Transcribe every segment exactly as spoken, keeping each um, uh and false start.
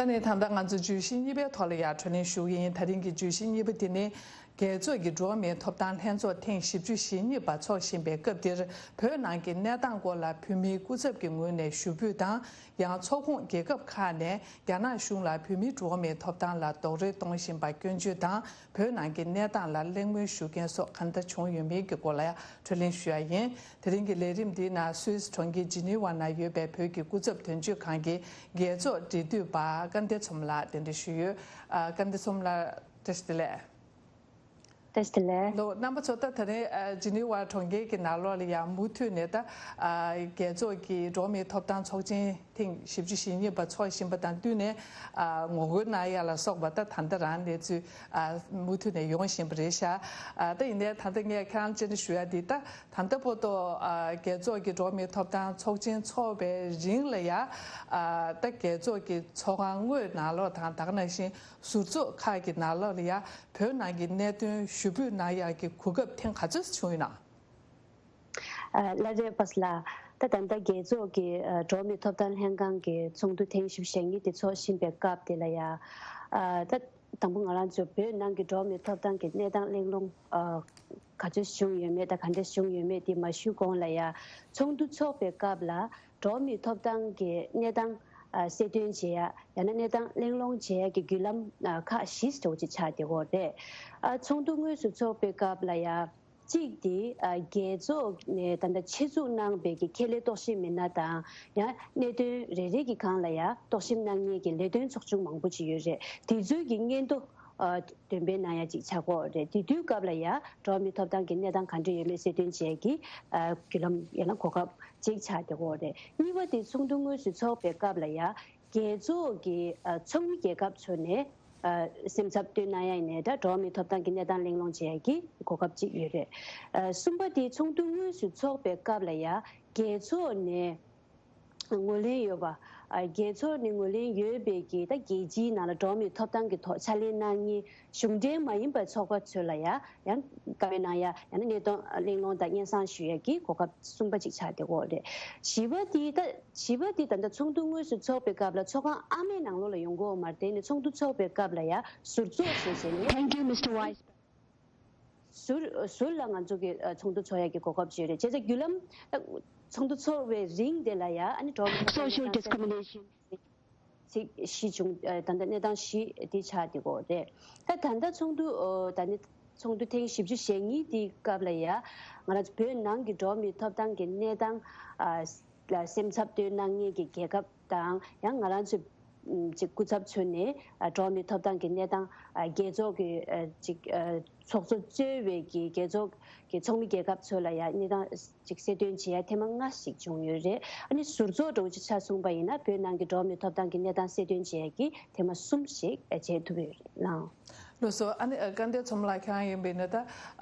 ད་ནི་ད་ལྟ་ང་ཚོ་བརྗོད་གཞི་གཉིས་པའི་ཐོག་ལ་ཡང་གྲོས་གླེང་ཞུ་གི་ཡིན། ད་རིང་གི་བརྗོད་གཞི་གཉིས་པ་དེ་ནི། རྒྱལ་ཚོགས་ཀྱི་འགྲོ་བ་མིའི་ཐོབ་ཐང་ལྷན་ཚོགས་ཐེངས་བཞི་བཅུ་ཞེ་གཉིས་པ་འཚོགས་བཞིན་པའི་སྐབས་འདིར། བོད་ནང་གི་གནས་སྟངས་སྐོར་ལ་བོད་མིའི་སྐུ་ཚབ་ཀྱི་ངོས་ནས་ཞུ་འབོད་དང་། ཡང་ཚོགས་ཁོངས་རྒྱལ་ཁབ་ཁག་ནས་རྒྱ་ནག་གཞུང་ལ་བོད་མིའི་འགྲོ་བ་མིའི་ཐོབ་ཐང་ལ་རྡོག་རོལ་གཏོང་བཞིན་པ་སྐྱོན་བརྗོད་དང་། བོད་ནང་གི་གནས་སྟངས་ལ་གླེང་མོལ་ཞུ་མཁན་སོགས་གང་འདྲ་བྱུང་ཡོད་མེད་ཀྱི་སྐོར་ལ་ཡང་གྲོས་གླེང་ཞུ་ཡ་ཡིན། དེ་རིང་གི་ལས་རིམ་འདིའི་ནང་སུད་སི་གྲོང་ཁྱེར་ཇི་ནི་ཝ་ན་ཡོད་པའི་བོད་ཀྱི་སྐུ་ཚབ་དོན་གཅོད་ཁང་གི་རྒྱལ་ཚོགས་འབྲེལ་མཐུད་པ་སྐལ་ལྡན་ཚོམ་ལགས་གདན་འདྲེན་ཞུས་ཡོད། ཨ། སྐལ་ལྡན་ཚོམ་ལགས། བཀྲ་ཤིས་བདེ་ལེགས། བཀྲ་ཤིས་བདེ་ལེགས། ལོ། རྣམ་པ་ཚོ། ད་དེ་རིང་ཨ་ཇི་ནི་ཝ་གྲོང་ཁྱེར་གྱི་ནང་ལོགས་ལ་ཡང་མུ་མཐུད་ནས་ད་ཨ་རྒྱལ་ཚོགས་ཀྱི་འགྲོ་བ་མིའི་ཐོབ་ཐང་ཚོགས་ཆེན་ཐེངས་བཞི་བཅུ་ཞེ་གཉིས་པ་འཚོགས་བཞིན་པ་དང་བསྟུན་ནས། ཨ་ངོ་རྒོལ་གནང་ཡ་ལ་སོགས་པ་ད་ད་ལྟ་རང་གནས་ཚུལ་ཨ་མུ་མཐུད་ནས་ཡོང་བཞིན་པ་རེད་ཤག་ཨ་ད་ཡིན་ནའི་ད་ལྟ་ངས་ཁྱེད་རང་བཅར་འདྲི་ཞུ་ཡ་འདི། ད་ད་ལྟ་བར་དུ་ཨ་རྒྱལ་ཚོགས་ཀྱི་འགྲོ་བ་མིའི་ཐོབ་ཐང་ཚོགས་ཆེན་འཚོགས་པའི་རིང་ལ་ཡ། ཨ་ད་རྒྱལ་ཚོགས་ཀྱི་ཚོགས་ཁང་དངོས་ནང་ལོགས་དང་། ད་ག་ནང་བཞིན་ཟུར་ཚོགས་ཁག་གི་ནང་ལོགས་ལ་ཡ་བོད་ནང་གི་གནད་དོན་ཞུ་འབོད་གནང་ཡག་གི་གོ་སྐབས་ཐེངས་ག་ཚོད་བྱུང་ཡོད་ན། ཨ་ལགས་རེད། པཱ་སི་ལགས། ད་ད་ལྟ་རྒྱལ་ཚོགས་ཀྱི་ཨ་འགྲོ་བ་མིའི་ཐོབ་ཐང་ལྷན་ཁང་གི་ཚོགས་འདུ་ཐེངས་བཞི་བཅུ་ཞེ་གཉིས་དེ་འཚོགས་བཞིན་པའི་སྐབས་དེ་ལ་ཡ། ཨ་ད་དང་པོ་ང་རང་ཚོ་བོད་ནང་གི་འགྲོ་བ་མིའི་ཐོབ་ཐང་གི་གནས་སྟངས་གླེང་སློང་ཨ་ག་ཚོད་བྱུང་ཡོད་མེད་དང་ག་འདྲ་བྱུང་ཡོད་མེད་དེ་མ་ཞུས་གོང་ལ་ཡ། ཚོགས་འདུ་འཚོགས་པའི་སྐབས་ལ་འགྲོ་བ་མིའི་ཐོབ་ཐང་གི་གནས་སྟངས་ཨ་གསལ་སྟོན་བྱེད་ཡ། ཡང་ན་གནས་སྟངས་གླེང་སློང་བྱེད་ཡ་གི་བརྒྱུད་ལམ་ཨ་ཁག་བཞི་འདྲ་བོ་ཅིག་ཆགས་བསྡད་ཡོད་རེད། ཨ་ཚོགས་འདུ་དངོས་སུ་འཚོགས་པའི་སྐབས་ལ་ཡ། གཅིག་དེ་ཨ་རྒྱལ་ཚོགས་ནས་ད་ལྟ་ཆེད་འཛུགས་གནང་བའི་གི་ཁྱད་ལས་རྟོག་ཞིབ་མི་སྣ་དང་། ཡང་གནད་དོན་རེ་རེ་གི་སྒང་ལ་ཡ་རྟོག་ཞིབ་གནང་མཁན་གྱི་ལས་དོན་ཚོགས་ཆུང་མང་པོ་ཅིག་ཡོད་རེད། དེ་ཚོའི་གི་སྙན་ཐོ་ཨ་འདོན་སྤེལ་གནང་ཡ་ཅིག་ཆགས་ཀྱི་ཡོད་རེད། དེ་དུས་སྐབས་ལ་ཡ་འགྲོ་བ་མིའི་ཐོབ་ཐང་གི་གནས་སྟངས་ག་འདྲ་ཡོད་མེད་གསལ་སྟོན་བྱེད་ཡ་གི་ཨ་བརྒྱུད་ལམ་ཡང་ན་གོ་སྐབས་ཅིག་ཆགས་བསྡད་ཀྱི་ཡོད་རེད། གཉིས་པ་དེ་ཚོགས་འདུ་དངོས་སུ་འཚོགས་པའི་སྐབས་ལ་ཡ། རྒྱལ་ཚོགས་ཀྱི་ཨ་ཚོགས་མི་རྒྱལ་ཁབ་ཚོ་ནས་ཨ་སེམས་འཚབ་བཏོན་གནང་ཡ་ཡིན་ནའི་འདྲ། འགྲོ་བ་མིའི་ཐོབ་ཐང་གི་གནས་སྟངས་གླེང་སློང་བྱེད་ཡ་གི་གོ་སྐབས་ཅིག་ཡོད་རེད། ཨ་གསུམ་པ་དེ་ཚོགས་འདུ་དངོས་སུ་འཚོགས་པའི་སྐབས་ལ་ཡ་རྒྱལ་ཚོགས་ནས་ངོས་ལེན་ཡོད་པ། ཨ་རྒྱལ་ཚོགས་ནས་ངོས་ལེན་ཡོད་པའི་གི་ད་རྒྱལ་སྤྱིའི་ནང་ལ་འགྲོ་བ་མིའི་ཐོབ་ཐང་གི་ཐོག་ཕྱག་ལས་གནང་མཁན་གཞུང་འབྲེལ་མ་ཡིན་པའི་ཚོགས་པ་ཚོ་ལ་ཡ་ཡང་བཀའ་མོལ་གནང་ཡ། ཡང་ན་གནས་སྟངས་གླེང་སློང་དང་སྙན་སེང་ཞུ་ཡ་གི་གོ་སྐབས་གསུམ་པ་ཅིག་ཆགས་བསྡད་ཡོད་རེད། བཞི་པ་དེ་ད། བཞི་པ་དེ་ད་ལྟ་ཚོགས་འདུ་དངོས་སུ་འཚོགས་པའི་སྐབས་ལ་ཚོགས་ཁང་ཨ་མའི་ནང་ལོགས་ལ་ཡོང་གི་ཡོད་མ་རེད། དེ་ནི་ཚོགས་འདུ་འཚོགས་པའི་སྐབས་ལ་ཡ་ཟུར་ཚོགས་ཞེས་བྱས་ནས། Thank you, Mister Vice. ཟུར་ཟུར་ལ་ང་ཚོ་གི་ཨ་ཚོགས་འདུ་འཚོགས་ཡ་གི་གོ་སྐབས་ཅིག་ཡོད་རེད། བྱས་ཙང་བརྒྱུད་ལམ་ད་ཚོགས་འདུ་འཚོགས་པའི་རིང་དེ་ལ་ཡ་ཨ་ནི་འགྲོ་བ་མིའི་ཐོབ་ཐང་། Social discrimination. ཚིག་བཞི་བྱུང་། ཨ་ད་ལྟ་གནས་སྟངས་བཞི་དེ་ཆགས་བསྡད་ཡོད་རེད། ད་ད་ལྟ་ཚོགས་འདུ་ཨ་ད་ནི་ཚོགས་འདུ་ཐེངས་བཞི་བཅུ་ཞེ་གཉིས་དེའི་སྐབས་ལ་ཡ། ང་རང་ཚོ་བོད་ནང་གི་འགྲོ་བ་མིའི་ཐོབ་ཐང་གི་གནས་སྟངས་ཨ་ལ་སེམས་འཚབ་བཏོན་གནང་མཁན་གྱི་རྒྱལ་ཁབ་དང་། ཡང་ང་རང་ཚོ་ཅིག་སྐུ་ཚབ་ཚོ་ནས་ཨ་འགྲོ་བ་མིའི་ཐོབ་ཐང་གི་གནས་སྟངས་ཨ་རྒྱལ་ཚོགས་ཀྱི་ཨ་ཅིག་ཨ་ཚོགས་གཙོ་གཙོས་པའི་གི་རྒྱལ་ཚོགས་ཀྱི་ཚོགས་མི་རྒྱལ་ཁབ་ཚོ་ལ་ཡ་གནས་སྟངས་ཅིག་གསལ་སྟོན་བྱེད་ཡ་ཐེངས་མ་ལྔ་ཞིག་བྱུང་ཡོད་རེད། ཨ་ནི་ཟུར་ཚོགས་འདྲ་བོ་ཅིག་ཆ་མཚུངས་པ་ཡིན་ན་བོད་ནང་གི་འགྲོ་བ་མིའི་ཐོབ་ཐང་གི་གནས་སྟངས་གསལ་སྟོན་བྱེད་ཡ་གི་ཐེངས་མ་གསུམ་ཞིག་བྱེད་ཐུབ་ཡོད་རེད་ལགས། ལགས་སོ། ཨ་ནི་སྐལ་ལྡན་ཚོམ་ལགས་ཁྱེད་རང་ཡིན་པ་ཡིན་ན་ད་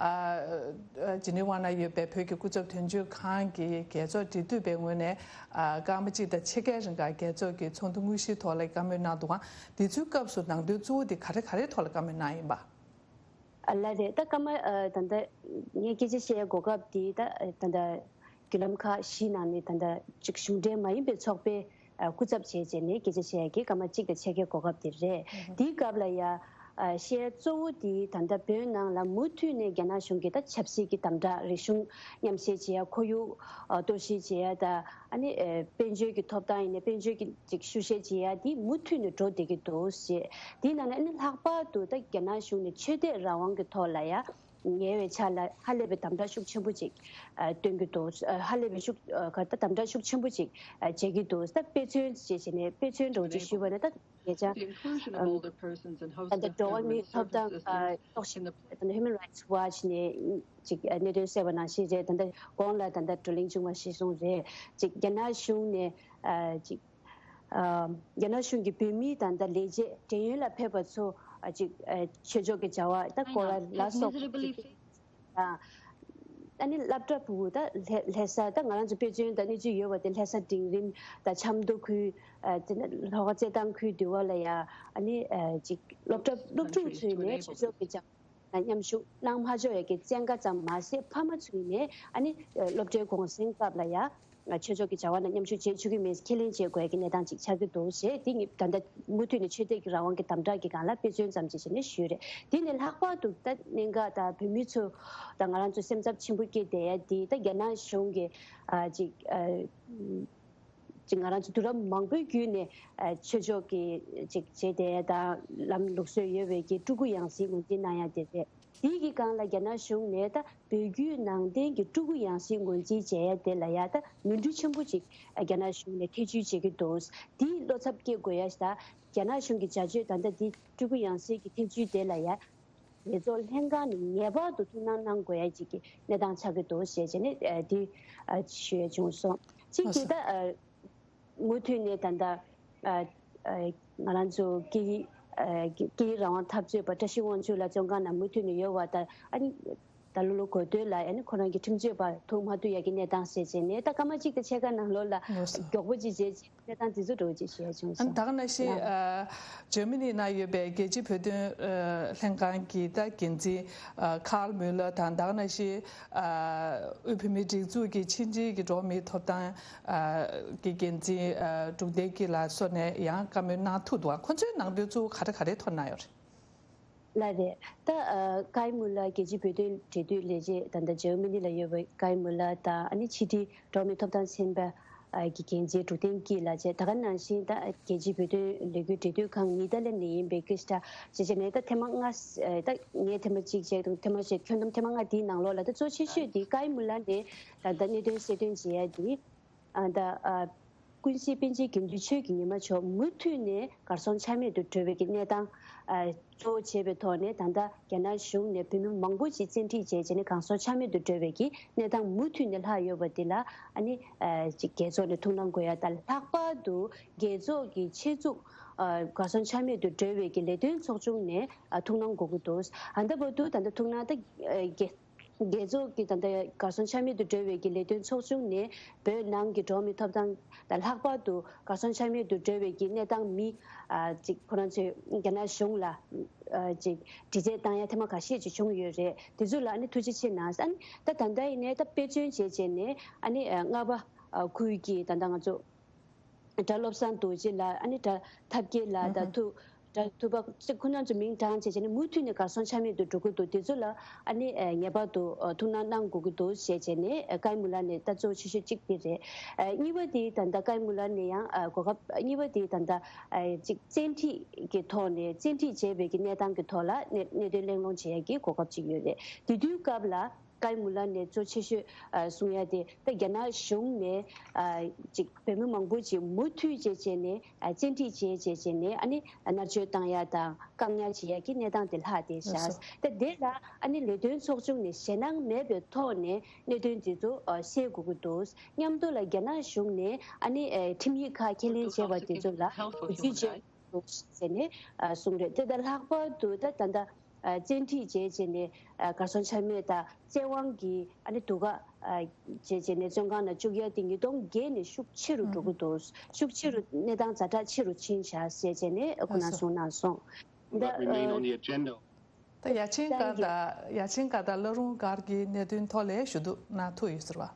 ཨ་ཇི་ནི་ཝ་ན་ཡོད་པའི་བོད་ཀྱི་སྐུ་ཚབ་དོན་གཅོད་ཁང་གི་རྒྱལ་ཚོགས་འབྲེལ་མཐུད་པའི་ངོས་ནས་ཨ་སྐར་མ་གཅིག་དང་ཕྱེད་ཀའི་རིང་ག་རྒྱལ་ཚོགས་ཀྱི་ཚོགས་འདུ་དངོས་གཞིའི་ཐོག་ལ་བཀའ་མོལ་གནང་འདུག་ག་དེ་ཚོའི་སྐབས་སུ་ནང་དོན་གཙོ་བོ་དེ་ག་རེ་ག་རེའི་ཐོག་ལ་བཀའ་མོལ་གནང་ཡིན་པ། ཨ་ལགས་རེད། ད་སྐར་མ་ཨ་ད་ལྟ་ངས་སྐད་ཆ་བཤད་གོ་སྐབས་དེ་ད་ད་ལྟ་བརྒྱུད་ལམ་ཁག་བཞིའི་ནང་ནས་ད་ལྟ་ཅིག་གཞུང་འབྲེལ་མ་ཡིན་པའི་ཚོགས་པའི་ཨ་སྐུ་ཚབ་བྱས་བྱས་ནས་སྐད་ཆ་བཤད་ཡ་གི་སྐར་མ་གཅིག་དང་ཕྱེད་ཀའི་གོ་སྐབས་དེ་རེད། དེའི་སྐབས་ལ་ཡ་ཨ་བཤད་གཙོ་བོ་དེ་ད་ལྟ་བོད་ནང་ལ་མུ་མཐུད་ནས་རྒྱ་ནག་གཞུང་གིས་ད་ཆབ་སྲིད་ཀྱི་དམ་དྲག་རིག་གཞུང་མཉམ་བསྲེས་བྱེད་ཡ། ཁོར་ཡུག་ཨ་གཏོར་བཤིག་བྱེད་ཡ་དང་། ཨ་ནི་ཨ་དཔལ་འབྱོར་གྱི་ཐོབ་ཐང་ཡིན་ནའི་དཔལ་འབྱོར་གྱི་ཅིག་བཤུ་གཞོག་བྱེད་ཡ་དེ་མུ་མཐུད་ནས་འགྲོ་བསྡད་ཀྱི་འདུག་ཞེས། དེའི་ནང་ནས་ཨ་ནི་ལྷག་པར་དུ་ད་རྒྱ་ནག་གཞུང་ནས་ཆོས་དད་རང་དབང་གི་ཐོག་ལ་ཡ་ཉེ་བའི་ཆར་ལ་ཧ་ལས་པའི་དམ་དྲག་ཤུགས་ཆེན་པོ་ཅིག་ཨ་སྟོན་གྱི་འདུག་ཨ་ཧ་ལས་པའི་ཤུགས་ཨ་ག་ད་དམ་དྲག་ཤུགས་ཆེན་པོ་ཅིག་ཨ་བྱེད་ཀྱི་འདུག་ད་དཔེ་མཚོན་ཅིག་བྱས་ནས་དཔེ་མཚོན་འདྲ་བོ་ཅིག་ཞུས་པ་ན། ད་ཉེ་ཆར་ཨམ་ད་ལྟ་འགྲོ་བ་མིའི་ཐོབ་ཐང་ཨ་རྟོག་ཞིབ་ད་ལྟ་Human Rights Watch ནས་ཅིག་ཨ་གནད་དོན་གསལ་བ་ནང་བཞིན་རེད། ད་ལྟ་གོང་ལ་ད་ལྟ་བགྲོ་གླེང་བྱུང་བ་གཞིར་བཟུང་རེད། ཅིག་རྒྱ་ནག་གཞུང་ནས་ཨ་ཅིག་ཨ་རྒྱ་ནག་གཞུང་གིས་བོད་མིའི་ད་ལྟ་ལས་བྱེད་བགྲེས་ཡོལ་ལ་ཕེབས་པ་ཚོ་ཨ་ཅིག་ཨ་ཆོས་ཕྱོགས་ཀྱི་བྱ་བ་ད་སྐོར་ལ་ལ་སོགས་ཅིག་དང་། ཨ་ནི་སློབ་གྲྭ་ཕྲུ་གུ་ད་ལྷ་ལྷ་ས་ད་ང་རང་ཚོ་དཔེ་མཚོན་ད་གནས་ཚུལ་ཡོད་པ་དེ་ལྷ་ས་འབྲིང་རིམ་ད་ཆབ་མདོ་ཁུལ་ཨ་དེ་ནས་ལྷོ་ཁ་རྩེད་ཐང་ཁུལ་དེ་བ་ལ་ཡ་ཨ་ནི་ཨ་ཅིག་སློབ་གྲྭ་སློབ་ཕྲུག་ཚོས་ནས་ཆོས་ཕྱོགས་ཀྱི་བྱ་བ་ན་མཉམ་ཞུགས་གནང་མ་ཆོག་ཡ་གི་བཙན་བཀའ་ཙམ་མ་ཟད་ཕ་མ་ཚོས་ནས་ཨ་ནི་སློབ་གྲྭའི་གུང་སེང་སྐབས་ལ་ཡ་ ཆོས་ཕྱོགས་ཀྱི་བྱ་བ་ནང་མཉམ་ཞུགས་བྱེད་ཆོག་གི་མེད། ཁས་ལེན་བྱེད་དགོས་ཀྱི་གནས་སྟངས་ཅིག་ཆགས་ཀྱི་འདུག་ཞེས་དེ་ངས་ད་ལྟ་མུ་མཐུད་ནས་ཆོས་དད་ཀྱི་རང་དབང་གི་དམ་དྲག་གི་སྒང་ལ་དཔེ་མཚོན་ཙམ་ཅིག་བྱས་ནས་ཞུས་རེད། དེ་ནས་ལྷག་པར་དུ་ད་གནད་འགག་ད་བོད་མི་ཚོ་ད་ང་རང་ཚོ་སེམས་འཚབ་ཆེན་པོ་སྐྱེས་བསྡད་ཡ་དེ་ད་རྒྱ་ནག་གཞུང་གི་ཨ་ཅིག་ཨ་ཅིག་ང་རང་ཚོ་དུས་རབས་མང་པོའི་བརྒྱུད་ནས་ཨ་ཆོས་ཕྱོགས་ཀྱི་ཅིག་བྱས་བསྡད་ཡ་ད་ལམ་ལུགས་སྲོལ་ཡོད་པའི་གི་སྤྲུལ་སྐུ་ཡང་སྲིད་ངོས་འཛིན་གནང་ཡ་དེ་རེད། དེའི་གི་སྒང་ལ་རྒྱ་ནག་གཞུང་ནས་ད་བོད་བརྒྱུད་ནང་བསྟན་གྱི་སྤྲུལ་སྐུ་ཡང་སྲིད་ངོས་འཛིན་བྱས་ཡ་དེ་ལ་ཡ་ད་མོས་མཐུན་ཆེན་པོ་ཅིག་རྒྱ་ནག་གཞུང་ནས་ཐེ་བྱུས་བྱེད་ཀྱི་འདུག་དེའི་བློ་འཚབ་སྐྱེ་དགོས་ཡ་ཞིག་ད་རྒྱ་ནག་གཞུང་གི་བྱ་སྤྱོད་ད་ལྟ་དེ་སྤྲུལ་སྐུ་ཡང་སྲིད་ཀྱི་ཐེ་བྱུས་དེ་ལ་ཡ་རྒྱལ་ཚོགས་ལྷན་ཁང་ནས་ངེས་པར་དུ་ཐུགས་སྣང་གནང་དགོས་ཡ་ཅིག་གི་གནས་སྟངས་ཆགས་ཀྱི་འདུག་ཞེས་བྱས་ནས་ཨ་དེ་ཨ་ཞུ་ཡ་བྱུང་སོང་། གཅིག་དེ་ད་ཨ་མུ་མཐུད་ནས་ད་ལྟ་ཨ་ཨ་ང་རང་ཚོ་སྐད་ཡིག་ཨ་སྐད་ཡིག་རང་དབང་འཐབ་རྩོད་པ་བཀྲ་ཤིས་དབང་ཕྱུག་ལགས་བཙོན་ཁང་ནང་མུ་མཐུད་ནས་ཡོད་པ་དང་ཨ་ནི་ད་ལོ་ལོ་འགོ་སྟོད་ལ་ཨ་ནི་ཁོ་རང་གི་ཁྲིམས་རྩོད་པ་ཐུག་མ་ཐུག་ཡ་གི་གནས་སྟངས་ཟེར་བྱས་ནས་ད་སྐར་མ་གཅིག་དང་ཕྱེད་ཀ་ནང་ལོགས་ལ་ལགས་སོ། མགྱོགས་པོ་ཅིག་བྱས་རྗེས་གནས་སྟངས་དེ་ཚོ་འགྲོ་ཅིག་ཞུ་ཡ་བྱུང་ཨ་ནི་སོང་། ད་ག་ནང་བཞིན་ལགས། ཨ་ཇར་མ་ནི་ནང་ཡོད་པའི་རྒྱལ་སྤྱིའི་བོད་དོན་ཨ་ལྷན་ཁང་གི་ད་འགན་འཛིན་ཨ་ཁཱརལ་མུ་ལར་དང་ད་ག་ནང་བཞིན་ཨ་དབུས་བོད་མིའི་སྒྲིག་འཛུགས་ཀྱི་ཕྱི་འབྲེལ་གྱི་འགྲོ་བ་མིའི་ཐོབ་ཐང་ཨ་གི་འགན་འཛིན་ཨ་འབྲུག་བསྟན་སྐྱིད་ལགས་སོགས་ནས་ཡང་བཀའ་མོལ་གནང་ཐུབ་འདུག་ཁོ་ཚོའི་ནང་དོན་གཙོ་བོ་ག་རེ་ག་རེ་ཐོན་གནང་ཡོད་རེད། ལགས་རེད། ད་ཨ་ཀའི་མུ་ལར་རྒྱལ་སྤྱིའི་བོད་དོན་འབྲེལ་མཐུད་ལས་བྱེད་ད་ལྟ་ཇར་མ་ནི་ལ་ཡོད་པའི་ཀའི་མུ་ལར་དང་ཨ་ནི་ཕྱི་དྲིལ་འགྲོ་བ་མིའི་ཐོབ་ཐང་ཚན་པ་ཨ་གི་འགན་འཛིན་འབྲུག་བསྟན་སྐྱིད་ལགས་བཅས་ད་ག་ནང་བཞིན་ད་རྒྱལ་སྤྱིའི་བོད་དོན་ལས་འགུལ་འབྲེལ་མཐུད་ཁང་ནི་ཏཱ་ལི་ནས་ཡིན་པའི་ཀི་རི་སི་ཊ་ཞེས་བྱས་ནས་ད་ཐེངས་མ་ལྔ་ཨ་ད་ངས་ཐེངས་མ་གཅིག་བྱས་དང་ཐེངས་མ་བཞི་ཁྱོན་བསྡོམས་ཐེངས་མ་ལྔ་དེའི་ནང་ལོགས་ལ་ད་གཙོ་ཆེ་ཤོས་དེ་ཀའི་མུ་ལར་ནས་ད་ད་གནད་དོན་གསལ་སྟོན་བྱེད་ཡ་དེ། ཨ་ད་ཨ་ཀུན་གཟིགས་པཎ་ཆེན་དགེ་འདུན་ཆོས་ཀྱི་ཉི་མ་མཆོག་མུ་མཐུད་ནས་གར་སོང་ཆ་མེད་དུ་འགྲོ་བའི་གི་གནས་སྟངས་ཨ་གཙོ་བོ་བྱས་པའི་ཐོག་ནས་ད་ལྟ་རྒྱ་ནག་གཞུང་ནས་བོད་མི་མང་པོ་ཞིག་བཙན་ཁྲིད་བྱས་བྱས་ནས་གར་སོང་ཆ་མེད་དུ་འགྲོ་བའི་གི་གནས་སྟངས་མུ་མཐུད་ནས་ལྷག་ཡོད་པ་འདི་ལ་ཨ་ནི་ཨ་ཅིག་རྒྱལ་ཚོགས་ནས་ཐུགས་སྣང་དགོས་ཡ་དང་ལྷག་པར་དུ་རྒྱལ་ཚོགས་ཀྱི་ཆེད་འཛུགས་ཨ་གར་སོང་ཆ་མེད་དུ་འགྲོ་བའི་གི་ལས་དོན་ཚོགས་ཆུང་ནས་ཨ་ཐུགས་སྣང་དགོས་ཀྱི་འདུག་ཨ་ད་བར་དུ་ད་ལྟ་ཐུགས་སྣང་ད་ཨ་རྒྱལ་རྒྱལ་ཚོགས་ཀྱི་ད་ལྟ་གར་སོང་ཆ་མེད་དུ་འགྲོ་བའི་གི་ལས་དོན་ཚོགས་ཆུང་ནས་བོད་ནང་གི་འགྲོ་བ་མིའི་ཐོབ་ཐང་དང་ལྷག་པར་དུ་གར་སོང་ཆ་མེད་དུ་འགྲོ་བའི་གི་གནས་སྟངས་མི་ཨ་ཅིག་ཁོ་རང་ཚོས་རྒྱ་ནག་གཞུང་ལ་ཨ་ཅིག་དྲི་རྩད་བཏང་ཡ་ཐེངས་མ་ཁ་ཤས་ཅིག་བྱུང་ཡོད་རེད། དེ་ཚོ་ལ་ཨ་ནི་ཐུགས་རྗེ་ཆེ་གནང་། ཨ་ནི་ད་ད་ལྟ་ཡིན་ནའི་ད་དཔེ་མཚོན་བྱས་བྱས་ནས་ཨ་ནི་ཨ་རྔ་པ་ཨ་ཁུལ་གྱི་ད་ལྟ་ང་ཚོ། གྲྭ་བློ་བཟང་རྡོ་རྗེ་ལགས་ཨ་ནི་གྲྭ་ཐབས་མཁས་ལགས་དང་ཐུ་གྲྭ་ཐུབ་པ་ཁོང་རྣམ་ཚོ་མིང་བགྲངས་བྱས་བྱས་ནས་མུ་མཐུད་ནས་གར་སོང་ཆ་མེད་དུ་འགྲོ་གི་འདུག་དེ་ཚོ་ལ་ཨ་ནི་ངེས་པར་དུ་ཐུགས་སྣང་གནང་དགོས་ཀྱི་འདུག་ཞེས་བྱས་ནས་ཀའི་མུ་ལ་ནས་ད་གཙོ་ཆེ་ཤོས་གཅིག་དེ་རེད། གཉིས་པ་དེ་ད་ལྟ་ཀའི་མུ་ལ་ནས་ཡང་གོ་སྐབས་གཉིས་པ་དེ་ད་ལྟ་ཅིག་བཙན་ཁྲིད་ཀྱི་ཐོག་ནས་བཙན་ཁྲིད་བྱས་པའི་གི་གནས་སྟངས་ཀྱི་ཐོག་ལ་གནད་གནད་དོན་གླེང་སློང་བྱེད་ཡ་གི་གོ་སྐབས་ཅིག་ཡོད་རེད། དེ་དུས་སྐབས་ལ། ཀའི་མུ་ལ་ནས་གཙོ་ཆེ་ཤོས་ཨ་གསུང་ཡ་དེ་ད་རྒྱ་ནག་གཞུང་ནས་ཨ་ཅིག་བོད་མི་མང་པོ་ཅིག་མུ་མཐུད་བྱས་བྱས་ནས་ཨ་བཙན་ཁྲིད་བྱས་བྱས་བྱས་ནས་ཨ་ནི་མནར་གཅོད་བཏང་ཡ་དང་བཀག་ཉར་བྱེད་ཡ་གི་གནས་སྟངས་དེ་ལྷག་བསྡད་ཤག་ད་དེ་ལ་ཨ་ནི་ལས་དོན་ཚོགས་ཆུང་ནས་ཞེད་སྣང་མེད་པའི་ཐོག་ནས་གནད་དོན་དེ་ཚོ་ཨ་སེལ་དགོས་ཀྱི་འདུག་མཉམ་དུ་ལ་རྒྱ་ནག་གཞུང་ནས་ཨ་ནི་ཨ་ཁྲིམས་ཡིག་ཁག་ཁས་ལེན་བྱས་པ་དེ་ཚོ་ལ་གུས་བརྩི་བྱེད་དགོས་ཀྱི་འདུག་ཟེར་ནས་ཨ་གསུངས་རེད། དེ་དང་ལྷག་པར་དུ་ད་ད་ལྟ། བཙན་ཁྲིད་བྱས་བྱས་ནས་གར་སོང་ཆ་མེད་དང་བཙན་དབང་གིས་ཨ་ནི་སྡུག་ག་བྱས་བྱས་ནས་བཙོན་ཁང་ནང་བཅུག་ཡ་དེ་ཉིས་སྟོང་བརྒྱད་ནས་ཤུགས་ཆེ་རུ་འགྲོ་གི་འདུག་ཤུགས་ཆེ་རུ་གནས་སྟངས་ཛ་དྲག་ཆེ་རུ་ཕྱིན་བཞག་ཟེར་བྱས་ནས་ཁོ་ན་གསུངས་གནང་སོང་། ད་ད་ཡ་ཆེན་དཀར་དང་ཡ་ཆེན་དཀར་དང་བླ་རུང་སྒར་གྱི་གནད་དོན་ཐོག་ལ་ཞུ་གཏུག་གནང་ཐུབ་ཡོད་ཟེར་བ།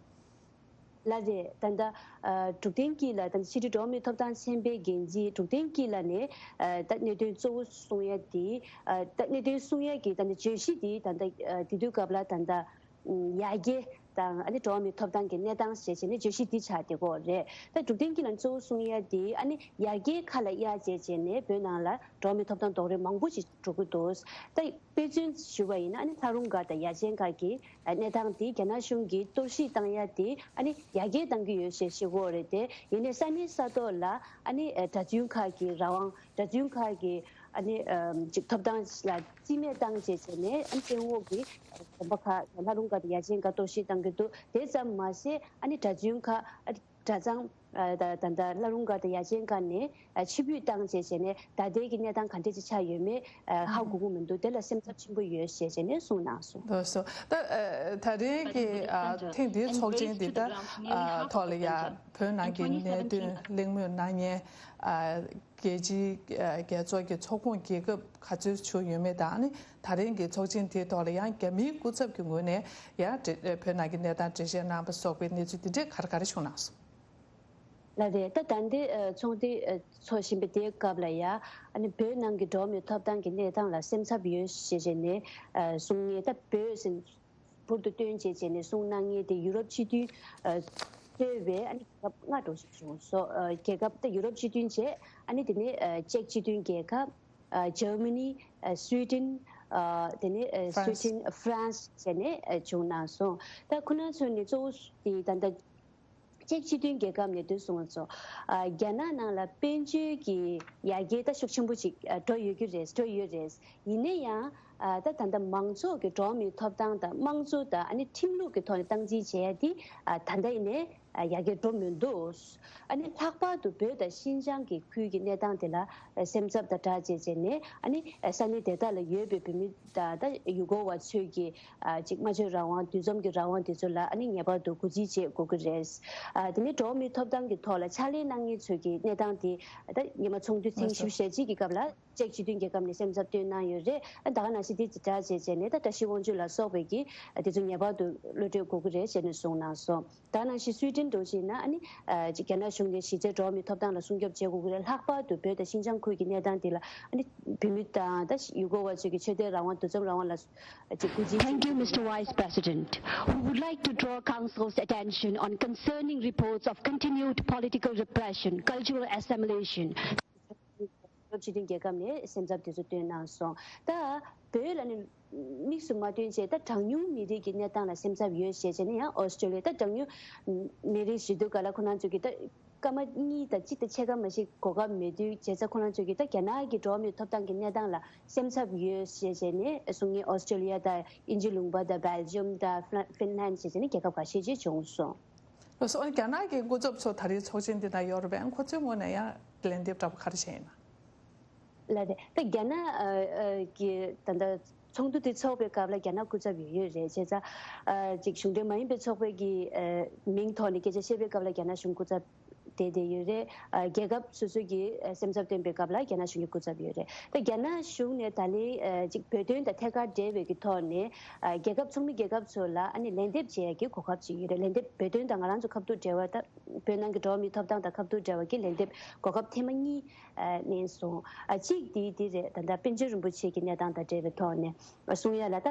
ལགས་རེད། ད་ལྟ་ཨ་འབྲུག་བསྟན་སྐྱིད་ལགས་དང་ཕྱི་དྲིལ་འགྲོ་བ་མིའི་ཐོབ་ཐང་ཚན་པའི་འགན་འཛིན་འབྲུག་བསྟན་སྐྱིད་ལགས་ནས་ཨ་ད་གནད་དོན་གཙོ་བོ་གསུང་ཡ་དེ་ཨ་ད་གནད་དོན་གསུང་ཡ་གི་ད་ལྟ་བརྗོད་གཞི་དེ་ད་ལྟ་ཨ་དེ་དུས་སྐབས་ལ་ད་ལྟ་ཡར་རྒྱས་དང་ཨ་ནི་འགྲོ་བ་མིའི་ཐོབ་ཐང་གི་གནས་སྟངས་ཞེས་བྱས་ནས་བརྗོད་གཞི་འདི་ཆགས་བསྡད་ཀྱི་ཡོད་རེད། ད་འབྲུག་བསྟན་སྐྱིད་ལགས་གཙོ་བོ་གསུང་ཡ་དེ་ཨ་ནི་ཡར་རྒྱས་ཁ་ལ་གཡར་བྱས་བྱས་ནས་བོད་ནང་ལ་འགྲོ་བ་མིའི་ཐོབ་ཐང་རྡོག་རོལ་མང་པོ་ཞིག་འགྲོ་གི་འདུག་ད་དཔེ་མཚོན་ཞུ་བ་ཡིན་ན་ཨ་ནི་ལྷ་རུང་སྒར་དང་ཡ་ཆེན་སྒར་གྱི་གནས་སྟངས་དེ་རྒྱ་ནག་གཞུང་གིས་གཏོར་བཤིག་བཏང་ཡ་དེ་ཨ་ནི་ཡར་རྒྱས་གཏང་གི་ཡོད་ཞེས་ཞུ་གི་ཡོད་རེད་དེ། ཡིན་ནའི་ས་གནས་ས་ཐོག་ལ་ཨ་ནི་གྲྭ་བཙུན་ཁག་གི་རང་དབང་གྲྭ་བཙུན་ཁག་གི་ཨ་ནི་ཅིག་ཐོབ་ཐང་ལ་རྩིས་མེད་བཏང་བྱས་བྱས་ནས་ཨ་ནི་བཙན་འོག་གི་དགོན་པ་ཁག་ལྷ་རུང་སྒར་དང་ཡ་ཆེན་སྒར་གཏོར་བཤིག་བཏང་གི་འདུག་དེ་ཙམ་མ་ཟད་ཨ་ནི་གྲྭ་བཙུན་ཁག་ཨ་གྲྭ་ཚང་ད་ད་ལྟ་ལྷ་རུང་སྒར་དང་ཡ་ཆེན་སྒར་ནས་ཕྱིར་འབུད་བཏང་བྱས་བྱས་ནས་ད་ལྟའི་གི་གནས་སྟངས་ག་འདྲས་ཅིག་ཆགས་ཡོད་མེད་ཧ་གོ་གི་མི་འདུག་དེ་ལ་སེམས་འཚབ་ཆེན་པོ་ཡོད་ཞེས་བྱས་ནས་གསུངས་གནང་སོང་། ལགས་སོ། ད་ད་རིང་གི་ཐེངས་འདིའི་ཚོགས་ཆེན་འདི་ད་ཐོག་ལ་ཡ་བོད་ནང་གི་གནད་དོན་གླེང་མོལ་གནང་མཁན་ རྒྱལ་སྤྱིའི་རྒྱལ་ཚོགས་ཀྱི་ཚོགས་ཁོངས་རྒྱལ་ཁབ་ག་ཚོད་བྱུང་ཡོད་མེད་དང་། ཨ་ནི་ད་རིང་གི་ཚོགས་ཆེན་དེའི་ཐོག་ལ་ཡང་རྒྱ་མིའི་སྐུ་ཚབ་ཀྱི་ངོས་ནས་ཡང་བོད་ནང་གི་གནས་སྟངས་འགྲེལ་བཤད་གནང་པ་སོགས་པའི་གནས་ཚུལ་དེ་འདྲས་ག་རེ་ག་རེ་བྱུང་གནང་སོང་། ལགས་རེད། ད་ད་ལྟའི་ཚོགས་འདུ་ཚོགས་བཞིན་པའི་དེའི་སྐབས་ལ་ཡ། ཨ་ནི་བོད་ནང་གི་འགྲོ་བ་མིའི་ཐོབ་ཐང་གི་གནས་སྟངས་ལ་སེམས་འཚབ་ཡོད་ཞེས་བྱས་ནས་གསུང་མཁན། ད་བོད་ཟེར་འབུར་དུ་བཏོན་བྱས་བྱས་ནས་གསུང་གནང་མཁན་དེ་ཡུ་རོབ་སྤྱི་མཐུན་གཙོས་པའི་ཨ་ནི་རྒྱལ་ཁབ་ལྔ་འདྲ་བོ་ཞིག་བྱུང་སོང་། རྒྱལ་ཁབ་ད་ཡུ་རོབ་སྤྱི་མཐུན་བྱས། ཨ་ནི་དེ་ནས་ཅེཀ་སྤྱི་མཐུན་རྒྱལ་ཁབ། ཇར་མ་ནི། སུའི་ཌེན། དེ་ནས་སུའི་ཌེན། ཧྥ་རན་སི་བྱས་ནས་བྱུང་གནང་སོང་། ད་ཁོ་རང་ཚོ་ནི་གཙོ་བོ་དེ་ད་ལྟ་ཅེཀ་སྤྱི་མཐུན་རྒྱལ་ཁབ་ནས་འདུག་གསུངས་སོང་། རྒྱ་ནག་ནང་ལ་དཔལ་འབྱོར་གྱི་ཡར་རྒྱས་ད་ཤུགས་ཆེན་པོ་ཅིག་འགྲོ་ཡོད་ཀྱི་རེད། འགྲོ་ཡོད་རེད། ཡིན་ན་ཡང་ད་ད་ལྟ་མང་ཚོགས་ཀྱི་འགྲོ་བ་མིའི་ཐོབ་ཐང་དང་དམངས་གཙོ་དང་ཨ་ནི་ཁྲིམས་ལུགས་ཀྱི་ཐོག་ནས་སྟངས་འཛིན་བྱས་ཡ་དེ་ད་ལྟ་ཡིན་ནའི་ཡར་རྒྱས་འགྲོ་མི་འདུག་ཨ་ནི་ལྷག་པར་དུ་བོད་དང་ཤིན་ཅང་གི་ཁུལ་གྱི་གནས་སྟངས་དེ་ལ་སེམས་འཚབ་དང་སྦྲགས་བྱས་བྱས་ནས། ཨ་ནི་ས་གནས་དེ་དག་ལ་ཡོད་པའི་བོད་མི་དང་ད་ཡུལ་སྐོར་བ་ཚོས་ཀྱི་ཅིག་སྨྲ་བརྗོད་རང་དབང་། འདུ་འཛོམས་ཀྱི་རང་དབང་དེ་ཚོ་ལ་ཨ་ནི་ངེས་པར་དུ་གུས་བརྩི་བྱེད་དགོས་ཀྱི་རེད། དེ་ནས་འགྲོ་བ་མིའི་ཐོབ་ཐང་གི་ཐོག་ལ་ཕྱག་ལས་གནང་མཁན་ཚོས་ཀྱི་གནས་སྟངས་དེ་ད་ཉི་མ་ཚོགས་འདུ་ཐེངས་བཞི་བཅུ་ཞེ་གཅིག་གི་སྐབས་ལ་ཅེཀ་སྤྱི་མཐུན་རྒྱལ་ཁབ་ནས་སེམས་འཚབ་བཏོན་གནང་ཡོད་རེད། ད་ག་ནང་བཞིན་དེ་དང་སྦྲགས་བྱས་བྱས་ནས་ད་བཀྲ་ཤིས་དབང་ཕྱུག་ལ་སོགས་པའི་གི་དེ་ཚོ་ངེས་པར་དུ་གློད་གྲོལ་དགོས་ཀྱི་རེད་ཅེས་ནས་གསུངས་གནང་སོང་། ད་ནང་བཞིན་སུའི་ཌེན་འདྲ་བོ་ཞིག་ན་ཨ་ནི་ཅིག་རྒྱ་ནག་གཞུང་ནས་གཞི་རྩའི་འགྲོ་བ་མིའི་ཐོབ་ཐང་ལ་སྲུང་སྐྱོབ་བྱེད་དགོས་ཀྱི་རེད། ལྷག་པར་དུ་བོད་དང་ཤིན་ཅང་ཁུལ་གྱི་གནས་སྟངས་དེ་ལ་ཨ་ནི་བོད་མི་དང་ད་ཡུལ་སྐོར་བ་ཚོས་ཀྱི་ཆོས་དད་རང་དབང་། འདུ་འཛོམས་རང་དབང་ལ་ཅིག་གུས་བརྩི། Thank you, Mister Vice President. We would like to draw Council's attention on concerning reports of continued political repression, cultural assimilation. ཡུ་རོབ་སྤྱི་མཐུན་རྒྱལ་ཁབ་ནས་སེམས་འཚབ་དེ་ཚོ་བཏོན་གནང་སོང་། ད་བོད་ལ་ནི་དམིགས་སུ་མ་བཏོན་བྱས། ད་གྲངས་ཉུང་མི་རིགས་ཀྱི་གནས་སྟངས་ལ་སེམས་འཚབ་ཡོད་ཞེས་བྱས་ནས་ཡང་ཨོ་སི་ཀྲོ་ལི་ཡ་ད་གྲངས་ཉུང་མི་རིགས་ཞེས་དུས་ག་ལ་ཁོ་རང་ཚོ་གི་ད་སྐར་མ་གཉིས་དང་གཅིག་དང་ཕྱེད་ཀ་མ་ཞིག་གོ་སྐབས་མེད་དུས་བྱས་ཙང་ཁོ་རང་ཚོ་གི་ད་རྒྱ་ནག་གི་འགྲོ་བ་མིའི་ཐོབ་ཐང་གི་གནས་སྟངས་ལ་སེམས་འཚབ་ཡོད་ཞེས་བྱས་ནས་གསུང་མཁན་ཨོ་སི་ཀྲོ་ལི་ཡ་དང་དབྱིན་ཇི་ལུང་པ་དང་སྦེལ་ཇམ་དང་ཧྥི་ལན་ཧྥིན་ལན་ཞེས་བྱས་ནས་རྒྱལ་ཁབ་ཁ་ཤས་ཅིག་བྱུང་སོང་། ལགས་སོ། རྒྱ་ནག་གི་སྐུ་ཚབ་ཚོ་ད་རེས་ཚོགས་ཆེན་འདི་ན་ཡོད་རེད་པས། ཁོ་ཚོའི་ངོས་ནས་ཡང་ལན་འདེབས་འདྲ་པོ་ག་རེ་བྱས་ཡིན་ན། ལགས་རེད། ད་རྒྱ་ནག་ཨ་ཨ་གི་ད་ལྟ་ཚོགས་འདུ་དེ་ཚོགས་པའི་སྐབས་ལ་རྒྱ་ནག་སྐུ་ཚབ་ཡོད་ཡོད་རེད། བྱས་ཙང་ཨ་ཅིག་གཞུང་འབྲེལ་མ་ཡིན་པའི་ཚོགས་པའི་གི་ཨ་མིང་ཐོག་ནས་སྐད་ཆ་བཤད་པའི་སྐབས་ལ་རྒྱ་ནག་གཞུང་སྐུ་ཚབ་བསྡད་བསྡད་ཡོད་རེད། ཨ་རྒྱལ་ཁབ་སོ་སོ་གི་ཨ་སེམས་འཚབ་བཏོན་པའི་སྐབས་ལ་རྒྱ་ནག་གཞུང་གི་སྐུ་ཚབ་ཡོད་རེད། ད་རྒྱ་ནག་གཞུང་ནས་ད་ལན་ཨ་ཅིག་བོད་དོན་དང་ཐད་ཀར་འབྲེལ་བའི་གི་ཐོག་ནས་ཨ་རྒྱལ་ཁབ་ཚོགས་མི་རྒྱལ་ཁབ་ཚོ་ལ་ཨ་ནི་ལན་འདེབས་བྱེད་ཡ་གི་གོ་སྐབས་ཅིག་ཡོད་རེད། ལན་འདེབས་བོད་དོན་དང་ང་རང་ཚོ་ཁ་ཐུག་འབྲེལ་བ། ད་བོད་ནང་གི་འགྲོ་བ་མིའི་ཐོབ་ཐང་དང་ཁ་ཐུག་འབྲེལ་བ་གི་ལན་འདེབས་གོ་སྐབས་ཐེངས་མ་གཉིས་ཨ་གནང་སོང་། ཨ་གཅིག་དེ་དེ་རེད། ད་ལྟ་པཎ་ཆེན་རིན་པོ་ཆེ་གི་གནས་སྟངས་དང་འབྲེལ་བའི་ཐོག་ནས་གསུང་ཡ་ལ། ད་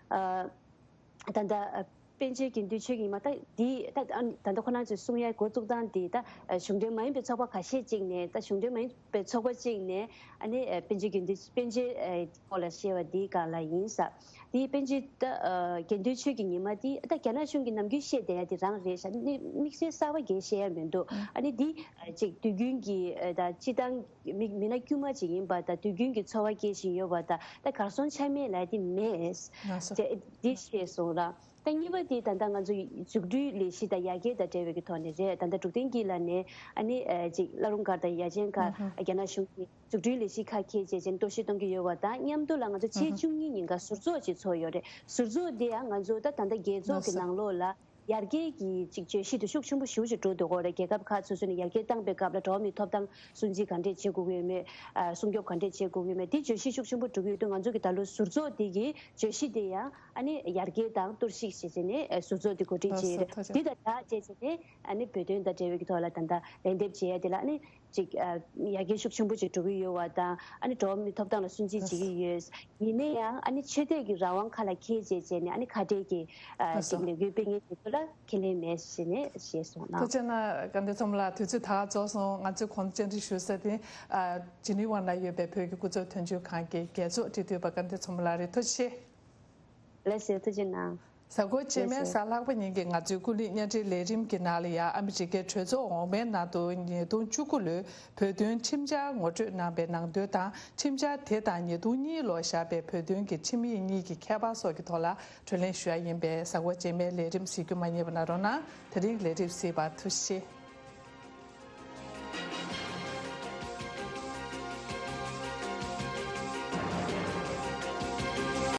ཨ་ད་ལྟ་ཨ་པཎ་ཆེན་དགེ་འདུན་ཆོས་ཀྱི་ཉི་མ་ད་འདི་ད་ཨ་ད་ལྟ་ཁོ་རང་ཚོས་གསུང་ཡ་འགོ་བཙུགས་སྟངས་འདི་ད་ཨ་གཞུང་འབྲེལ་མ་ཡིན་པའི་ཚོགས་པ་ཁ་ཤས་ཅིག་ནས། ད་གཞུང་འབྲེལ་མ་ཡིན་པའི་ཚོགས་པ་ཅིག་ནས་ཨ་ནི་ཨ་པཎ་ཆེན་དགེ་འདུན། པཎ་ཆེན་ཨ་སྐོར་ལ་བཤད་པ་འདི་སྒང་ལ་ཡིན་ས། དེའི་པཎ་ཆེན་ད་ཨ་དགེ་འདུན་ཆོས་ཀྱི་ཉི་མ་དེ་ད་རྒྱ་ནག་གཞུང་གིས་ནམ་རྒྱུན་བཤད་བསྡད་ཡ་དེ་རང་རེད་ཤག་ནི་དམིགས་བསལ་གསར་པ་གང་ཡང་བཤད་ཡ་མི་འདུག་ཨ་ནི་འདི་ཨ་ཅིག་དུས་རྒྱུན་གྱི་ཨ་ད་སྤྱི་བཏང་མི་མི་སྣ་དཀྱུས་མ་ཅིག་ཡིན་པ་དང་། དུས་རྒྱུན་གྱི་འཚོ་བ་སྐྱེལ་བཞིན་ཡོད་པ་དང་། ད་གར་སོང་ཆ་མེད་ལབ་ཡ་དེ་མེད། ལགས་སོ། དེ་འདི་བཤད་སོང་ར། ད་གཉིས་པ་དེ་ད་ལྟ་ང་ཚོ་འཛུགས་སྐྲུན་ལས་གཞི་དང་ཡར་རྒྱས་དང་འབྲེལ་བའི་གི་ཐོག་ནས་རེད། ད་ལྟ་འབྲུག་བསྟན་སྐྱིད་ལགས་ནས་ཨ་ནི་ཨ་ཅིག་བླ་རུང་སྒར་དང་ཡ་ཆེན་སྒར་ཨ་རྒྱ་ནག་གཞུང་གི་འཛུགས་སྐྲུན་ལས་གཞི་ཁག་འཁྱེར་བྱས་བྱས་ནས་གཏོར་བཤིག་གཏོང་གི་ཡོད་པ་དང་མཉམ་དུ་ལ། ང་ཚོ་ཕྱི་ཚེས་བཅུ་གཉིས་ཉིན་ཀ་ཟུར་ཚོགས་ཅིག་ཚོགས་ཡོད་རེད། ཟུར་ཚོགས་དེ་ཡང་ང་ཚོ་ད་ད་ལྟ་རྒྱལ་ཚོགས་ཀྱི་ནང་ལོགས་ལ་ཡར་རྒྱས་ཀྱི་ཅིག་བརྗོད་གཞི་དེ་ཤུགས་ཆེན་པོ་ཞེ་པོ་ཅིག་འགྲོ་འདུག་གོ་རེད། རྒྱལ་ཁབ་ཁག་སོ་སོ་ནས་ཡར་རྒྱས་བཏང་པའི་སྐབས་ལ་འགྲོ་བ་མིའི་ཐོབ་ཐང་སྲུང་བརྩི་ག་འདྲས་བྱེད་དགོས་ཀྱི་ཡོད་མེད། ཨ་སྲུང་སྐྱོབ་ག་འདྲས་བྱེད་དགོས་ཀྱི་ཡོད་མེད། དེ་བརྗོད་གཞི་ཤུགས་ཆེན་པོ་འགྲོ་གི་ཡོད་དུས། ང་ཚོ་གི་ད་ལོ་ཟུར་ཚོགས་དེ་གི་བརྗོད་གཞི་དེ་ཡང་ཨ་ནི་ཡར་རྒྱས་དང་གཏོར་བཤིག་ཞེས་བྱས་ནས་ཨ་ཟུར་ཚོགས་དེ་གོ་སྒྲིག་བྱས་ཡོད་རེད། ལགས་སོ། ཐུགས་རྗེ་ཆེ། དེ་དང་སྦྲགས་བྱས་བྱས་ནས་ཨ་ནི་བོད་དོན་དང་འབྲེལ་བའི་གི་ཐོག་ལ་ད་ལྟ་ལན་འདེབས་བྱེད་ཡ་དེ་ལ་ཨ་ནི་ཅིག་ཨ་ཡར་རྒྱས་ཤུགས་ཆེན་པོ་ཅིག་འགྲོ་གི་ཡོད་པ་དང་། ཨ་ནི་འགྲོ་བ་མིའི་ཐོབ་ཐང་ལ་སྲུང་བརྩི་བྱེད་ཀྱི་ཡོད། ཡིན་ན་ཡང་ཨ་ནི་ཆོས་དད་ཀྱི་རང་དབང་ཁ་ལ་འཁྱེར་བྱས་བྱས་ནས་ཨ་ནི་ཁ་བྲལ་གྱི་ཨ་ལགས་སོ། ཅིག་ལས་འགུལ་སྤེལ་མཁན་དེ་ཚོ་ལ་ཁས་ལེན་མེད་ཟེར་ནས་ཞེས་གསུངས་གནང་། ཐུགས་རྗེ་གནང་། སྐལ་ལྡན་ཚོགས་མི་ལགས། དུས་ཚོད་ད་རྫོགས་སོང་། ང་ཚོས་གོང་དུ་བཅར་འདྲི་ཞུ་ས་དེ་ཨ་ཇི་ནི་ཝ་ལ་ཡོད་པའི་བོད་ཀྱི་སྐུ་ཚབ་དོན་གཅོད་ཁང་གི་རྒྱལ་ཚོགས་སྤྱི་འཐུས་པ་སྐལ་ལྡན་ཚོགས་མི་ལགས་རེད། ཐུགས་རྗེ་ཆེ། ལགས་སོ། ཐུགས་རྗེ་གནང་། གཟའ་འཁོར་རྗེས་མའི་ལགས་སོ། གཟའ་ལྷག་པ་ཉིན་གྱི་ང་ཚོའི་ཀུན་གླེང་བརྙན་འཕྲིན་ལས་རིམ་གྱི་ནང་ལ་ཡང་ཨ་མི་རི་ཀའི་གྲོས་ཚོགས་འོག་མའི་ནང་དུ་ཉིས་སྟོང་བཅུ་དགུ་ལོའི་བོད་དོན་ཁྲིམས་འཆར་ངོ་སྤྲོད་གནང་པའི་ནང་དོན་དང་། ཁྲིམས་འཆར་དེ་དང་ཉིས་སྟོང་གཉིས་ལོར་བཞག་པའི་བོད་དོན་གྱི་ཁྲིམས་ཡིག་གཉིས་ཀྱི་ཁྱད་པར་སོགས་ཀྱི་ཐོག་ལ་བགྲོ་གླེང་ཞུ་ཡ་ཡིན་པས། གཟའ་འཁོར་རྗེས་མའི་ལས་རིམ་གཟིགས་རྒྱུ་མ་བསྙེལ་བ་གནང་རོགས་གནང་། དེ་རིང་ལས་རིམ་གཟིགས་པར་ཐུགས་རྗེ་ཆེ།